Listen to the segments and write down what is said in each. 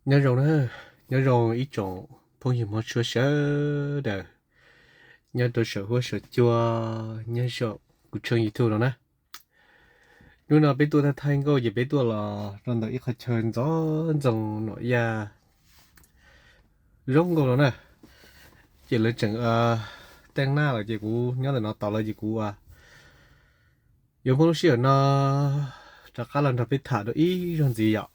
Nyob zoo na, nyob zoo ib tsoom phooj ywg Hmoob Suav sawv daws nyob rau saum huab saum cua, nyob saum kuv tshooj YouTube no na. Hnub no peb tuaj thaij thaij nkauj ces peb tuaj los rau ntawm ib qhov chaw ntxov ntxoo nuam yaj zoo nkauj no na. Ces lawv tseem teej naj lawm ces kuv nyob ntawm no tos lawv ces kuv yuav muab lub sij hawm no rov qab los nrog peb tham dua ib zaug ntxiv yom.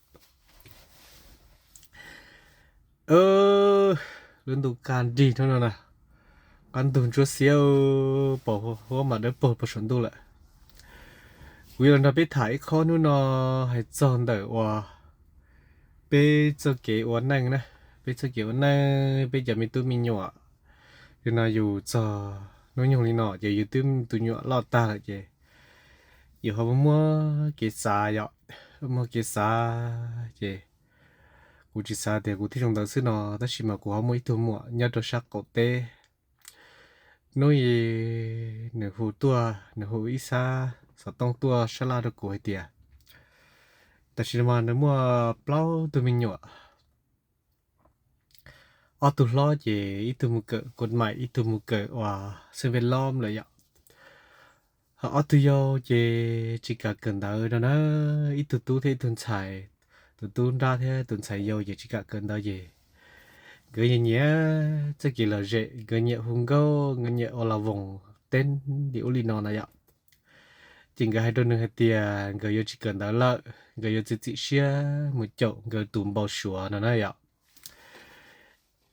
Lub ntuj kaj nrig hnub no na, qab ntug ntsuab xiab, pom huab mas dawb paug puag saum ntuj lawm. Kuv yuav los nrog peb tham ib qho hnub no hais txog ntawm uas peb txoj kev ua neej na, peb txoj kev ua neej, peb cov me tub me nyuam. Yus no yus txog hnub nyoog li no ces yus twb tus nyuam loj tag lawm ces yus ho muaj kev xav yom, muaj kev xav ces kuv tsis xav tias kuv thiaj zoo ntawd xwb no, tab sis mas kuv ho muaj ib tug muam nyob rau sab qaum teb. Hnub i nws hu tuaj, nws hu ib sab xov tooj tuaj sab laj rau kuv hais tias tam sim no mas nws muaj plaub tug me nyuam. Ob tug hlob ces ib tug mus kawm kod mais, ib tug mus kawm uas xeej vej lob lawm yom. Ho ob tug yau ces tsis kam kawm ntawv no na, ib tug tub thiab ib tug ntxhais. Tus tub nrab thiab tus ntxhais yau ces tsis kam kawm ntawv ces nkawd nyiam nyiam txoj kev lom zem, nkawd nyiam hu nkauj, nkawd nyiam ua las voos teb li ub li no na yom. Ces nkawd hais rau nws hais tias nkawd yuav tsis kawm ntawv lawm, nkawd yuav txiav txim siab mus caum nkawd tus npau suav no na yom.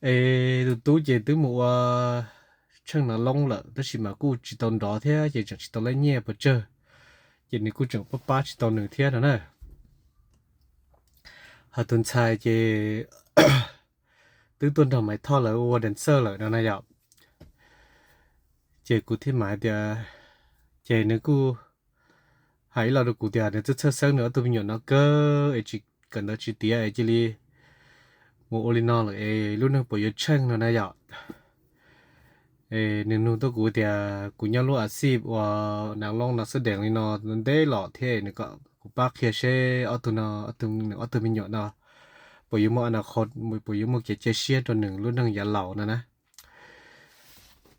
Es tus tub ces twb mus ua tsheej nav loob lawm tab sis mas kuj tsis tau nrov thiab ces tseem tsis tau laib nyiaj pes tsawg, ces nws kuj tseem pab pab tsis tau nws thiab no na. Ho tus ntxhais ces twb tuaj nrog Maiv Thoj lawv ua dancer lawm no na yom. Ces kuv thiaj mam hais tias, ces nws kuj hais ib lo rau kuv tias nws txawj txhawj xeeb nws ob tug me nyuam no kawg es tsis kawm ntawv tsis tiav es cia li mus ua li no lawm es lub neej puas yuav tsheej no na yom. Nws nug tuaj kuv tias kuv nyob lub a xij ua nav loob nav xab dees li no ntev los thiab, nws kom kuv pab qhia seb ob tug no, nws ob tug me nyuam no puas yuav muaj a na qho, puas yuav muaj kev cia siab rau nws lub neej yav laus no na.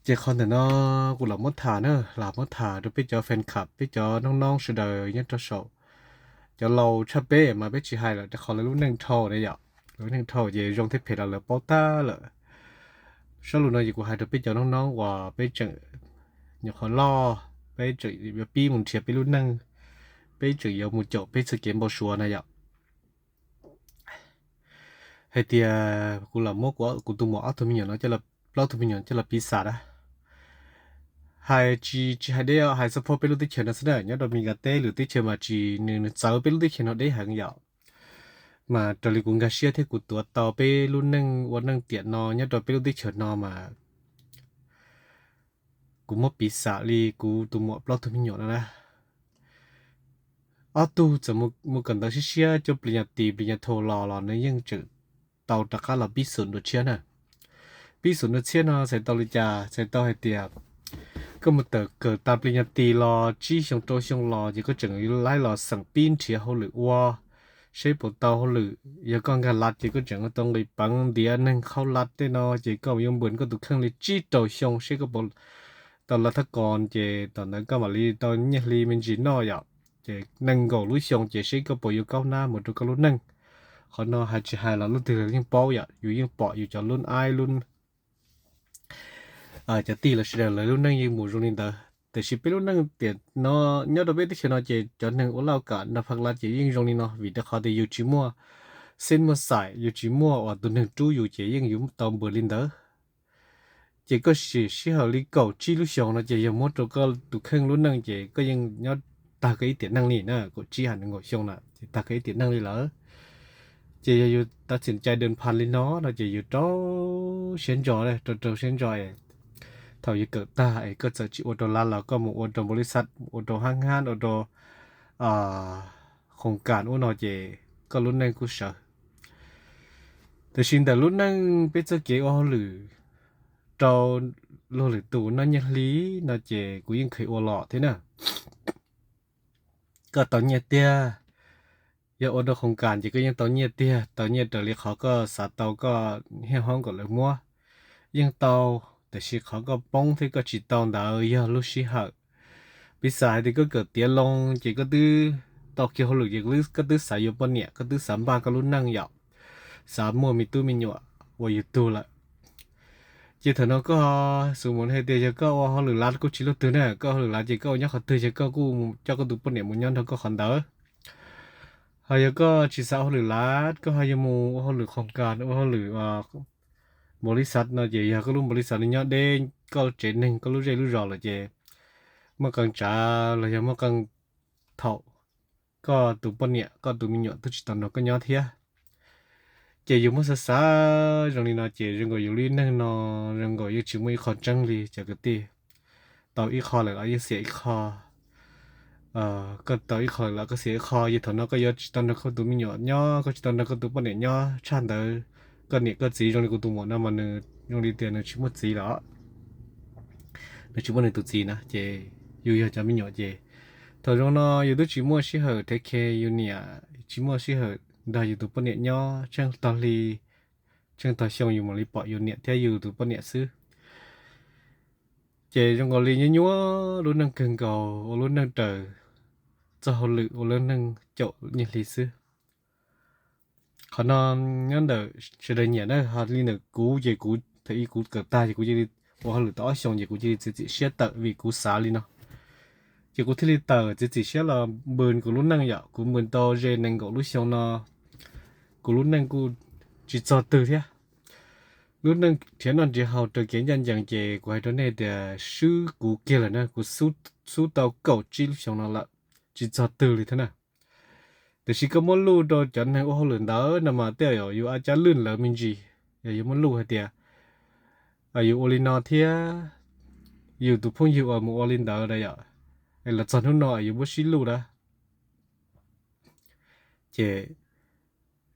Ces qhov ntawm no kuv los muab tham na, los muab tham rau peb cov fan club, peb cov noob noob sawv daws nyob rau saum. Cov laus tshaj peb mas peb tsis hais lawm rau qhov lawv lub neej dhau na yom. Lawv lub neej dhau ces zoo thiab phem los lawv paub tag lawm. Sab lus no ces kuv hais rau peb cov noob noob uas peb tseem nyuam qhuav loj, peb tseem yuav pib mus nrhiav peb lub neej, peb tseem yuav mus caum peb txoj kev npau suav na yom. Hais tias kuv los muab kuv tus muam ob tug me nyuam no, plaub tug me nyuam coj los piv xam na. Hais tsis, tsis hais deb, hais xab phob peb lub teb chaws no xwb na, nyob rau Mes Kas teb lwm teb chaws mas tsis, nws, nws txawv peb lub teb chaws no deb heev yom. Mas raws li kuv nkag siab thiab kuv tuav tau peb lub neej ua neej tiam no nyob rau peb lub teb chaws no mas kuv muab piv xam li kuv tus muam plaub tug me nyuam no na. Ob tug txawm mus kawm ntawv siab siab coj plis nyas tis plis nyas thau los los nws yeej tseem tau rov qab los pib xum dua tshiab na. Pib xum dua tshiab no txhais tau li cas? Txhais tau hais tias koj mus tawm kawm tas plis nyas tis los tsib xyoo rau xyoo los ces koj tseem laib los xeem pib nrhiav hauj lwm ua, seb puas tau hauj lwm. Yog koj nkag lav ces koj tseem tau nqis peev ntiav neeg qhaub lav tej no ces koj yuav npuas koj tus kheej li tsib rau xyoo seb koj puas tau lav thab kos ces tom ntawd koj mam li tau nyiaj hli me ntsis noj yom. Ces nees nkaum lub xyoo ces seb koj puas yuav kaub hnab mus rau koj lub neej. Qhov no hais tsis hais los leej twg los yeej paub yom, yus yeej pom yus cov lub aib lub cov tij los sawv daws lawv lub neej yeej mus zoo li ntawd. Tiam sis peb lub neej tiam no nyob rau peb teb chaws no ces cov neeg ua laj kam nrog pha la ces yeej zoo li no vim rau qhov tias yus tsis muaj xeeb muaj xaim, yus tsis muaj uas tus neeg rub yus ces yeej yuav tau npuas li ntawd. Ces koj sim sij hawm li kaum tsib lub xyoo no ces yog muab rau koj tus kheej lub neej ces koj yeej nyob tag koj ib tiam neej li na, kaum tsib hais nees nkaum xyoo na ces tag koj ib tiam neej li lawm. Ces yog yus tav txim cai dee pha li no no ces yus rau siab ntso, rau rau siab ntso es thaum yus kawm tag es koj txawm tsis ua rau lav los koj mus ua rau npaum li xav, ua rau hab hab, ua rau khoos kas ub no ces koj lub neej kuj sawv. Tiam sis ntawm lub neej peb txoj kev ua hauj lwm rau luag lwm tus noj nyiaj hli no ces kuv yeej kheev ua los thiab na. Koj tau nyiaj tiag, Yog ua rau khoos kas ces koj yeej tau nyiaj tiag, tau nyiaj raws li qhov koj xav tau, koj haj hoob kom lawv muab yeej tau, tiam sis qhov koj poob thiab koj tsis tau ntawd yog lub sij hawm. Piv xam hais tias koj kawm tiav loo ces koj twb tau kiag hauj lwm ces koj twb xav yuav poj niam, koj twb xav npaj koj lub neej yom, xav muaj me tub me nyuam ua yus tug lawm. Ces thaum no koj xus mus hais tias yog koj ua hauj lwm lav kuj tsis luaj twg na, koj hauj lwm lav ces koj ua nyob qhov twg ces koj kuj coj koj tus poj niam mus nyob nrog koj qhov ntawd. Ho yog koj tsis xav ua hauj lwm lav, koj ho yuav mus ua hauj lwm khoos kas, ua hauj lwm npaum li xav no ces yog koj lub npaum li xav li nyob deb koj tsev neeg, koj lub zej lub zos lawm ces muaj qee tsav los yog muaj qee thaum koj tus poj niam, koj tus me nyuam twb tsis tau nrog koj nyob thiab. Ces yus muab xav xav zoo li no ces zoo nkaus yus lub neej no zoo nkaus yeej tsis muaj ib qho tseeb li cov kwv tij. Tau ib qho lawm los yeej xiam ib qho, koj tau ib qho lawm los koj xiam ib qho. Yog thaum no koj yuav tsis tau nrog koj tus me nyuam nyob, koj tsis tau nrog koj tus poj niam nyob tshaj ntawd, koj niam koj txiv zoo li kuv tus muam no mas nws zoo li tias nws tsis muaj txiv lawm, nws tsis muaj nws tus txiv na, ces yus yog cov me nyuam ces thaum zoo no yus twb tsis muaj sij hawm thev khe yus niam, tsis muaj sij hawm nrog yus tus poj niam nyob tsheej tog hli, tsheej tog xyoo yus mam li pom yus niam thiab yus tus poj niam xwb. Ces zoo nkaus li nyuaj nyuaj lub neej kawg nkaus, ua lub neej raws txoj hauj lwm, ua lub neej caum nyiaj hli xwb. Qhov no nyob ntawm sawv daws nyiam na, ho li ntawm kuv ces kuv thaum ub kuv kawm tag ces kuv cia li ua hauj lwm tau ob xyoos ces kuv cia li txiav txim siab tawm vim kuv xav li no. Ces kuv thiaj li tawm txiav txim siab los npws kuv lub neej yom, kuv npws tau ze nees nkaum lub xyoo no, kuv lub neej kuj tsis txog twg thiab. Lub neej nrhiav noj nrhiav haus raws kev ncaj ncees ces kuv hais rau nej tias swb kuv kiag lawm na, kuv xub tau kaum tsib lub xyoo no lawm, tsis txog twg li thiab na. Tiam sis koj muab luj rau cov neeg ua hauj lwm ntawd no mas tej zaum yus a cab lwj lawv me ntsis, yog yus muab luj hais tias yus ua li no thiab yus tus phooj ywg uas mus ua li ntawd na yom, es los txog hnub no yus muab sib luj na, ces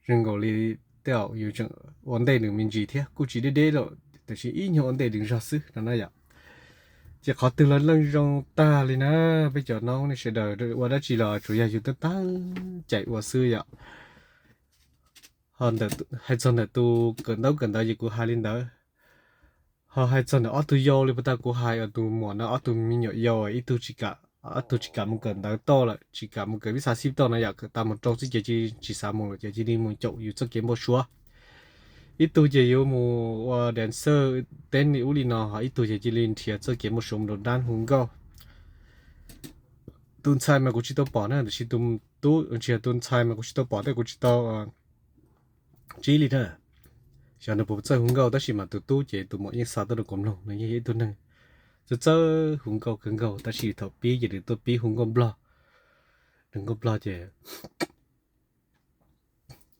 zoo nkaus li tej zaum yus tseem ua ntej nws me ntsis thiab, kuj tsis deb deb lawm tiam sis ib nyuag ua ntej nws zog xwb no na yom. Ces qhov twg los leej zoo tag li na, peb cov noob nej sawv daws ua dab tsi los tsuas yog yus tab tom cais ua xwb yom. Hais txog ntawm tus kawm ntaub kawm ntawv ces kuv hais li ntawd. Ho hais txog ntawm ob tug yau li puas tas kuv hais, tus muam no ob tug me nyuam yau ib tug tsis kam, ob tug tsis kam mus kawm ntawv toj lawm, tsis kam mus kawm vib xav xib toj no yom, kawm tas mus rau xwb ces cia li tsis xav mus lawm ces cia li mus caum yus txoj kev npau suav. Ib tug ces yuav mus ua dancer teb li ub li no, ho ib tug ces cia li nrhiav txoj kev npau suav mus rau dab hu nkauj. Tus ntxhais mas kuv tsis tau pom na, tiam sis tus tub, tsis yog tus ntxhais mas kuv tsis tau pom thiab kuv tsis tau ntsib li na. Xyov nws puas txawj hu nkauj tab sis mas tus tub ces tus muam yeej xa tuaj rau kuv mloog, nws yeej yog ib tug neeg txawj txawj hu nkauj kawg nkaus tab sis thaum pib ces nws tuaj pib hu nkauj nplog. Nws nkauj nplog ces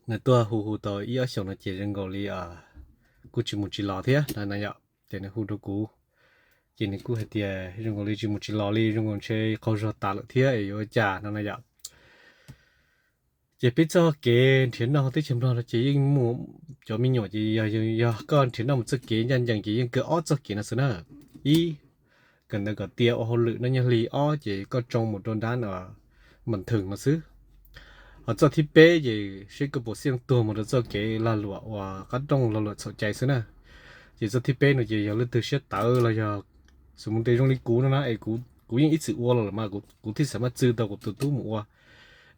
nws tuaj hu hu tau ib ob xyoos no ces zoo nkaus li kuj tsis mus tsis los thiab no na yom. Ces nws hu rau kuv, ces nws kuj hais tias zoo nkaus li tsis mus tsis los li, zoo nkaus ntshe qaug zog tas lawm thiab es yuav ua cas no na yom. Ces peb txoj kev nrhiav noj teb chaws Nplog no ces yeej muaj cov me nyuam ces yog, yog koj nrhiav noj mus txoj kev ncaj ncees ces yeej kawg ob txoj kev no xwb na. Ib, kawm ntawv kom tiav ua hauj lwm noj nyiaj hli, ob ces koj tsoo mus rau dab npam theem no xwb. Ho txoj thib peb ces seb koj puas xiaj tuag mus rau txoj kev lag luam uas qab rooj lag luam txhaum cai xwb na. Ces txoj thib peb no ces yog leej twg siab tawv los yog xus mus ntes zoo li kuv no na es kuv yeej ib txwm ua los lawm mas kuv thiaj xam maj txwv tau kuv tus tub mus ua,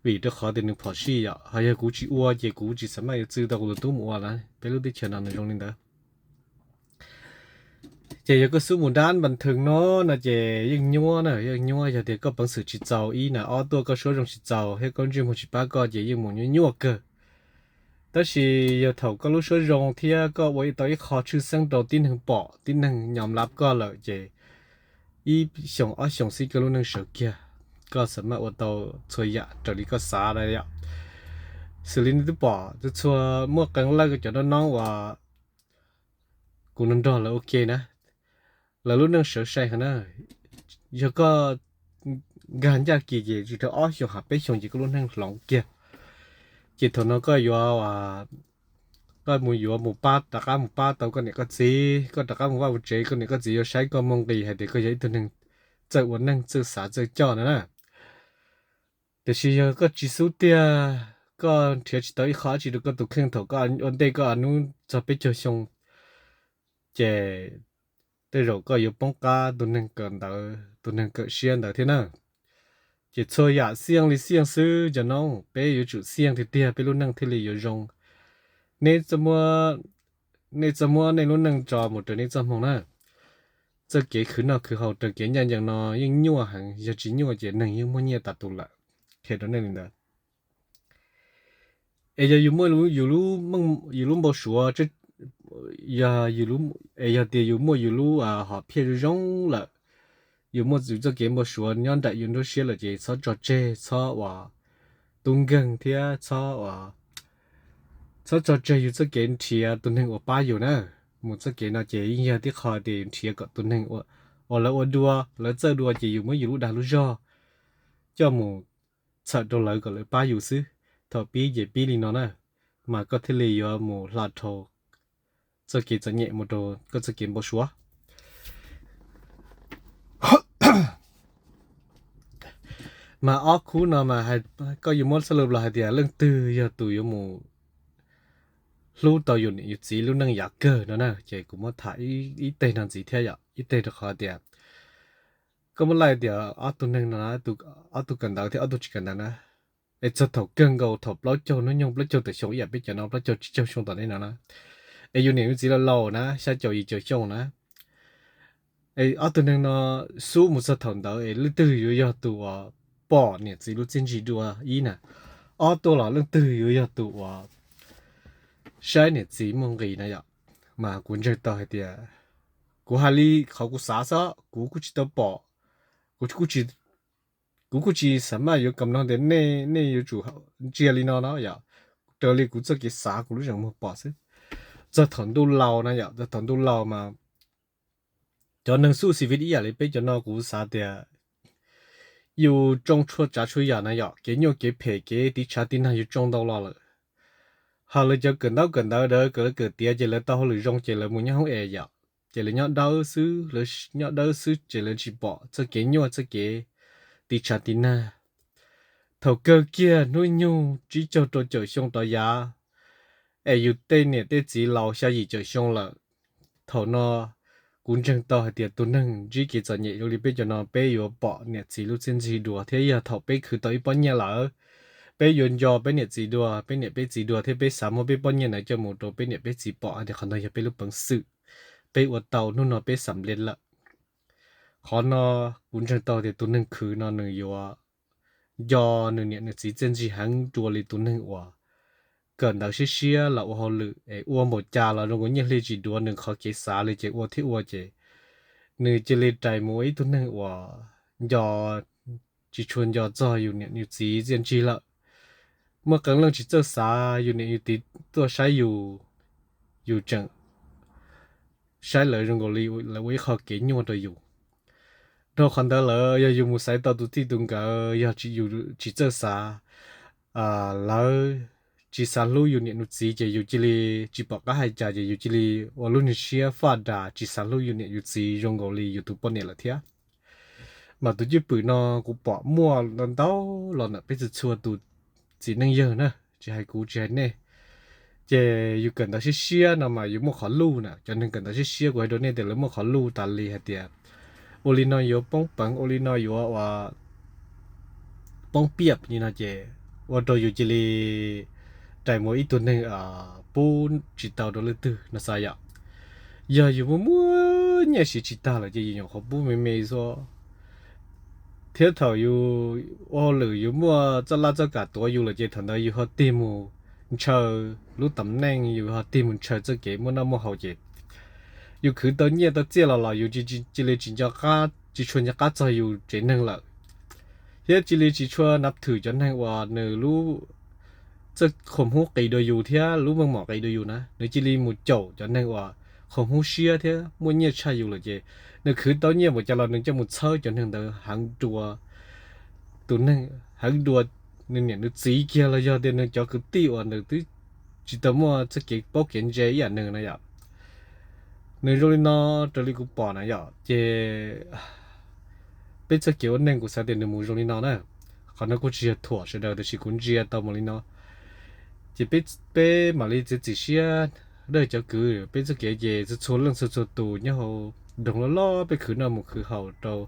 vim rau qhov tias nws phom sij yom. Ho yog kuv tsis ua ces kuv tsis xam maj yuav txwv tau kuv tus tub mus ua na, peb lub teb chaws no nws zoo li ntawd. Ces yog koj xub mus dab npam theem no no ces yeej nyuaj na, yeej nyuaj yog tias koj peev xwm tsis txaus ib na, ob tuaj koj suab zoo tsis txaus thiab koj ntsej muag tsis pab koj ces yeej mus nyuaj nyuaj kawg. Tab sis yog thaum koj lub suab zoo thiab koj ua tau ib qho tshwj xeeb rau tib neeg pom tib neeg nyom lab koj lawm ces ib xyoos ob xyoos xwb koj lub neej sawv kiag, koj xam maj ua tau txhua yam raws li koj xav na yom. Xws li nej twb pom txhua txhua muaj qee leej cov noob noob uas kuv nrog nrog lawv ua ke na, lawv lub neej sawv sai heev na. Yog koj nkag ncaj kis ces tsis dhau ob xyoos ha peb xyoos ces koj lub neej hloov kiag. Ces thaum no koj yuav, koj mus yuav mus pab rov qab mus pab tau koj niam koj txiv, koj rov qab mus vaj mus tsev koj niam koj txiv yuav saib koj muaj nqis hais tias koj yog ib tug neeg txawj ua neej txawj xav txawj coj na na. Tiam sis yog koj tsis xub tiag, koj nrhiav tsis tau ib qho dab tsi rau koj tus kheej thaum koj ua ntej koj hnub txog peb caug xyoo, ces tej zaum koj yuav poob qab tus neeg kawm ntawv, tus neeg kawm siab ntawd thiab na. Ces txhua yam xiaj li xiaj xwb cov no, peb yuav tsum xiaj tiag tiag peb lub neej thiaj li yuav zoo. Nej txhob muab nej lub neej tso mus raws nej txoj hmoo na. Txoj kev khwv noj khwv haus raws kev ncaj ncees no yeej nyuaj heev, yog tsis nyuaj ces neeg yeej muaj nyiaj tas tus lawm. Qhia rau nej li ntawd. Es yog yus muaj yus lub npau suav, yog, es yog tias yus muaj yus lub hom phiaj zoo zoo lawm, yus muaj yus txoj kev npau suav nyob nraim yus nruab siab lawm ces txhob tso tseg, txhob uas tub nkeeg thiab txhob txhob tso tseg yus txoj kev nrhiav tus neeg uas pab yus na. Mus txoj kev no ces yeej yog tib qho tias yus nrhiav kom tus neeg uas lawv ua dua, lawv txawj dua ces yus muab yus lub dag lub zog coj mus txhawm rau lawv kom lawv pab yus xwb. Thaum pib ces pib li no na, mas koj thiaj li yuav mus hla dhau txoj kev txom nyem mus rau koj txoj kev npau suav. Mas ob khub no mas koj yuav muab xab lub los hais tias leej twg yog tus yuav mus hlub tau yus niam yus txiv lub neej yav kawg no na, ces kuv muab tham ib teg no ntxiv thiab yom, ib teg rau qhov tias koj muab laij tias ob tug neeg no, ob tug kawm ntawv thiab ob tug tsis kawm ntawv na, es txog thaum kawg nkaus thaum plaub caug hnub nyoog plaub caug tawm xyoo ib yam peb cov no plaub caug tsib caug xyoo tom ntej no na, es yus niam yus txiv laus laus na, xya caum yim caum xyoo na, es ob tug neeg no xub mus txog thaum ntawd es leej twg yuav yog tus uas pom niam txiv lub txiaj ntsig dua ib na, ob tuaj los leej twg yuav yog tus uas saib niam txiv muaj nqis na yom. Mas kuv ntseeg tau hais tias kuv hais li qhov kuv xav xwb, kuv kuj tsis tau pom, kuv kuj tsis xav maj yuav kam no tias nej yuav tsum ntsia li no no yom, raws li kuv txoj kev xav kuv lub zeem muag pom xwb. Txog thaum ntuj laus na yom, txog thaum ntuj laus mas cov neeg xub xis vis ib yam li peb cov no kuv xav tias yus tsoo txhua tsav txhua yam na yom, kev nyuaj kev phem kev tiv tshav tiv nag yus tsoo ntau los lawm. Ho lawv cov kawm ntaub kawm ntawv ntawd kawm lawv kawm tiav ces lawv tau hauj lwm zoo ces lawv mus nyob hoob es yom, ces lawv nyob dawb xwb, lawv nyob dawb xwb ces lawv tsis pom txoj kev nyuaj txoj kev tiv tshav tiv nag. Thaum kawg kiag hnub nyoog tsib caug rau caum xyoo tod yav, es yus tej niam tej txiv laus xya yim caum xyoo lawm. Thaum no kuv ntseeg tau hais tias tus neeg ntsib kev txom nyem zoo li peb cov no peb yuav pom niam txiv lub txiaj ntsig dua thiab yog thaum peb khwv tau ib pob nyiaj lawm, peb yuav nco peb niam txiv dua, peb niam peb txiv dua thiab peb xav muab peb pob nyiaj ntawd coj mus rau peb niam peb txiv pom hais tias qhov ntawd yog peb lub peev xwm, peb ua tau hnub no peb xam lej lawm. Qhov no kuv ntseeg tau tias tus neeg khwv no nws yuav nco nws niam nws txiv txiaj ntsig heev dua li tus neeg uas kawm ntawv siab siab los ua hauj lwm es ua npaum cas los zoo nkaus nyiaj hli tsis duav nws qhov kev xav li ces ua thiab ua ces nws cia li rais mus ua ib tug neeg uas nco, tsis tshua nco txog yus niam yus txiv txiaj ntsig lawm. Muaj qee leej tsis txawj xav yus niam yus txiv tuaj saib yus, yus tseem saib lawv zoo nkaus li lawv ua ib qho kev nyuaj rau yus. Dhau qhov ntawd lawm yog yus mus xaiv tau tus txij tus nkawm yog yus tsis txawj xav, lawv tsis xav hlub yus niam yus txiv ces yus cia li tsis pom qab hais cas ces yus cia li ua lub niag siab faj das tsis xav hlub yus niam yus txiv zoo nkaus li yus tus poj niam lawm thiab. Mas tus cwj pwm no kuv pom muaj ntau ntau los ntawm peb txhua txhua tus txiv neej yawg na, tsis hais kuv tsis hais nej. Ces yus kawm ntawv siab siab no mas yus muaj qhov luj na, cov neeg kawm ntawv siab siab kuv hais rau nej tias lawv muaj qhov luj tas li hais tias ua li no yuav poob peev, ua li no yuav ua poob piaj li no ces ua rau yus cia li rais mus ib tug neeg pub tsis tau rau leej twg no xav yom. Yog yus muaj muaj nyiaj siv tsis tag lawm ces yus nyuam qhuav pub me me xwb, thiab thaum yus ua hauj lwm yus muaj txoj laj txoj kam tuav yus lawm ces thaum ntawd yus ho tig mus ntshaw lub tam neej, yus ho tig mus ntshaw txoj kev muaj noj muaj haus ces yus khwv tau nyiaj tau txiaj los los yus cia li tsis nco qab, tsis tshua nco qab txog yus tsev neeg lawm, thiab cia li tsis tshua nav thwm cov neeg uas nws lub txoj qhuam hub qis dua yus thiab lub meej mom qis dua yus na, nws cia li mus caum cov neeg uas qhuam hub siab thiab muaj nyiaj tshaj yus lawm ces nws khwv tau nyiaj npaum cas los nws coj mus txhawb cov neeg ntawd heev dua, tus neeg heev dua nws niam nws txiv kiag los yog tias nws cov kwv tij uas nws twb tsis tau muaj txoj kev paub kev ntse ib yam nws na yom. Nws zoo li no raws li kuv pom na yom, ces peb txoj kev ua neej kuv xav tias nws mus zoo li no na. Qhov no kuj tsis yog thuam sawv daws tab sis kuv ntsia tau mus li no. Ces peb mam li txiav txim siab, dawj cov kwv, peb txoj kev ces txhua txhua leej txhua txhua tus nyob hauv nroog loj loj peb khwv noj mus khwv haus rau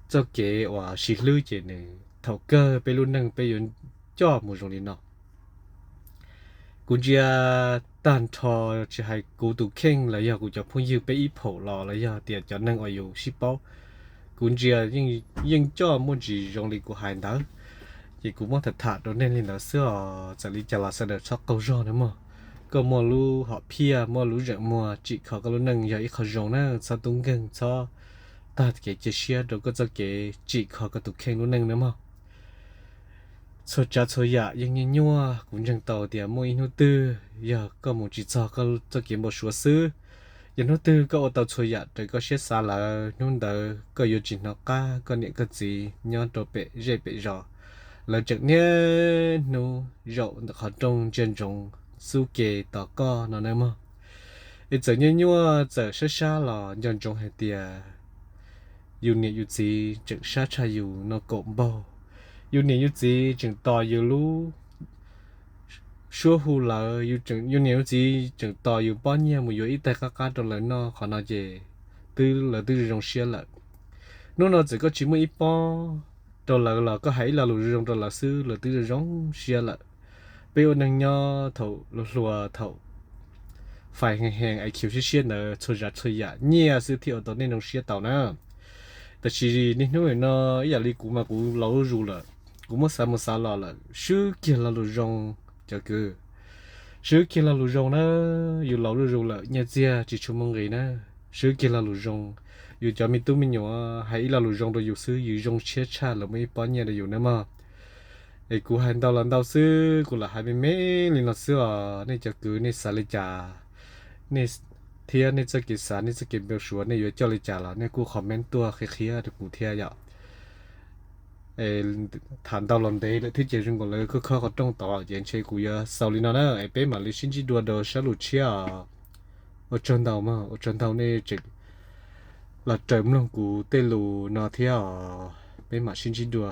txoj kev uas sib hlub ces nws thaum kawg peb lub neej peb yuav coj mus zoo li no. Kuv ntsia tag nrho, tsis hais kuv tus kheej los yog kuv cov phooj ywg peb ib phaum los los yog tias cov neeg uas yus sib paub, kuv ntsia yeej coj muaj tsis zoo li kuv hais ntawd. Ces kuv muab tham tham rau nej li ntawd xwb os, txawm li cas los sawv daws txhob qaug zog na mog. Koj muaj lub hom phiaj, muaj lub zeem muag, tsim kho koj lub neej yog ib qho zoo na, txhob tub nkeeg, txhob tag kev cia siab rau koj txoj kev tsim kho koj tus kheej lub neej na mog. Txhua tsav txhua yam yeej nyuaj nyuaj, kuv ntseeg tau tias muaj ib hnub twg yog koj mus tsis txog koj txoj kev npau suav xwb, yog hnub twg koj ua tau txhua yam raws koj siab xav lawm, hnub ntawd koj yuav tsis hnov qab koj niam koj txiv nyob rau pem zej pem zos, lawv tseem niaj hnub zaum ntawm qhov rooj ntsia ntsoov xub ke tos koj no na mog. Es txawm nyuaj nyuaj txawm sab sab los nco ntsoov hais tias yus niam yus txiv tseem sab tshaj yus no kaum npaug. Yus niam yus txiv tseem tos yus lub suab hu lawv, yus niam yus txiv tseem tos yus pob nyiaj mus yuav ib taig qab qab rau lawv noj, qhov no ces twb lawv twb zoo siab lawm. Hnub no txawm koj tsis muaj ib pob rau lawv los koj hais ib lo lus zoo rau lawv xwb lawv twb zoo siab lawm. Peb ua neeg nyob thaum hluas hluas, thaum fais heev heev, I Q siab siab ntawd, txhua tsav txhua yam nyiaj xwb thiaj ua tau nej zoo siab tau na. Tab sis niaj hnub no ib yam li kuv mas kuv laus zuj zus lawm, kuv muab xav mus xav los lawm, swb kiag lo lus zoo, cov kwv. Swb kiag lo lus zoo na, yus laus zuj zus lawm, nyiaj txiag tsis tshua muaj nqis na. Swb kiag lo lus zoo, yus cov me tub me nyuam hais ib lo lus zoo rau yus xwb yus zoo siab tshaj lawv muab ib pob nyiaj rau yus na mog. Es kuv hais ntau los ntau xwb, kuv lam hais me me li no xwb os. Nej cov kwv nej xav li cas, nej thiab nej txoj kev xav, nej txoj kev npau suav nej yuav coj li cas los nej kuj comment tuaj qhia qhia rau kuv thiab yom. Tham ntau los ntev lawm thiab ces zoo nkaus lawv khob khob qhov rooj tod ces ntshe kuv yuav xaus li no na, es peb mam li sib ntsib dua rau sab lus tshiab os. Ua tsaug ntau mog, ua tsaug ntau nej tseem los raws mloog kuv tej lus no thiab os. Peb mam sib ntsib dua.